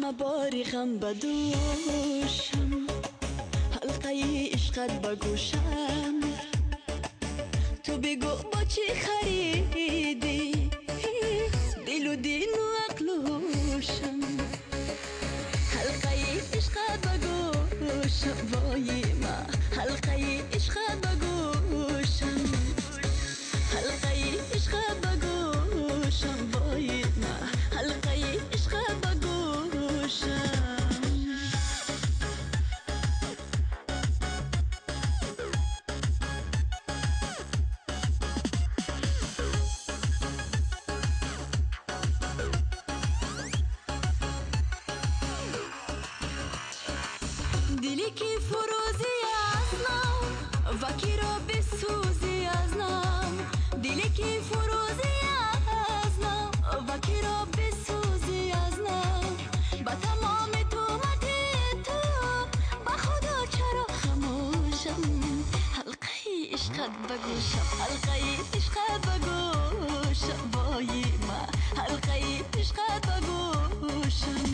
همه باری غم بدوشم، حلقه عشقت بگوشم. تو بگو با چی خریدی دل و دین و عقل و هوشم. حلقه عشقت بگوشم، وای ما حلقه عشقت بگوشم. حلقه عشقت بگوشم، وای ما حلقه عشقت بگوشم. دلی که فروزی از نام و کی را بسوزی از نام. دلی که فروزی از نام و کی را بسوزی از نام. با تمام تهمت تو با خدا چرا خاموشم. حلقه عشقت بگوشم، حلقه عشقت بگوشم، وای ما حلقه عشقت بگوشم.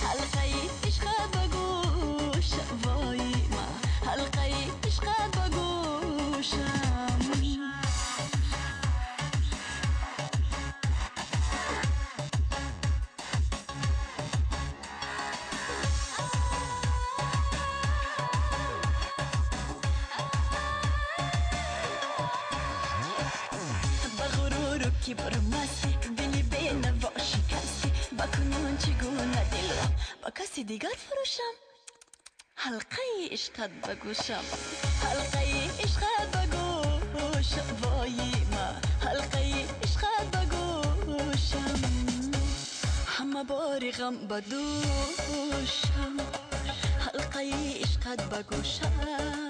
حلقه عشقت بگوشم، وای ما حلقه عشقت بگوشم. با غرور و کبر مستی دلی به نوا شکستی. با کنون چگونه دل را با کسی دیگر فروشم. حلقه عشقت بگوشم، حلقه عشقت بگوشم، وای ما حلقه عشقت بگوشم. همه باری غم بدوشم، حلقه عشقت بگوشم.